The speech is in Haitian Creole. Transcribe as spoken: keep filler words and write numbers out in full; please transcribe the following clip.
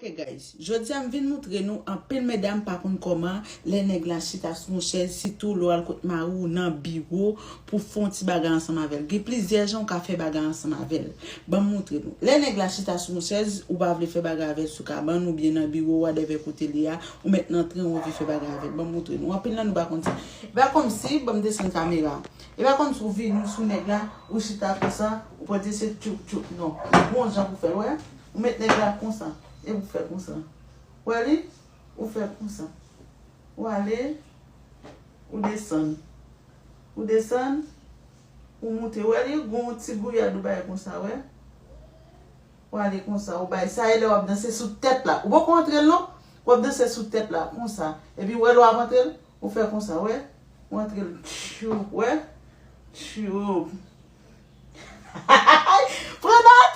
Ok guys, jodi a m vin moutre nou, anpil medam pa konn kòman lè nèg la chita sou yon chèz, sitou lè w al kot mari w nan biwo pou fè yon ti bagay ansanm avè l. Gen plizyè jan w ka fè bagay ansanm avè l. Ban m moutre nou. Lè nèg la chita sou yon chèz, ou pa vle fè bagay avè l sou kabann oubyen nan biwo, whatever kote li a, ou mèt nan tren, ou anvi fè bagay avè l. Ban m moutre nou. Anpil nan nou pa konn sa. E pa kòmsi, ban m desann kamera. E pa kòmsi ou vini sou nèg la, ou chita konsa, ou pral di se tchoup tchoup, non. Gon jan pou fè l, wè. Ou met nèg la konsa, epi ou fè konsa. Ou wè li? Ou fè konsa. Ou ale, ou desann. Ou desann, ou moute. Ou wè li, gon ti gouyad ou bay konsa, wè. Ou ale konsa, ou bay. Sa e lè w ap danse sou tèt la. Ou poko antre l non. W ap danse sou tèt la, konsa. Epi ou wè lè w ap antre l, ou fè konsa, wè. Ou antre l, tchoup, wè. Tchoup. Pran nòt!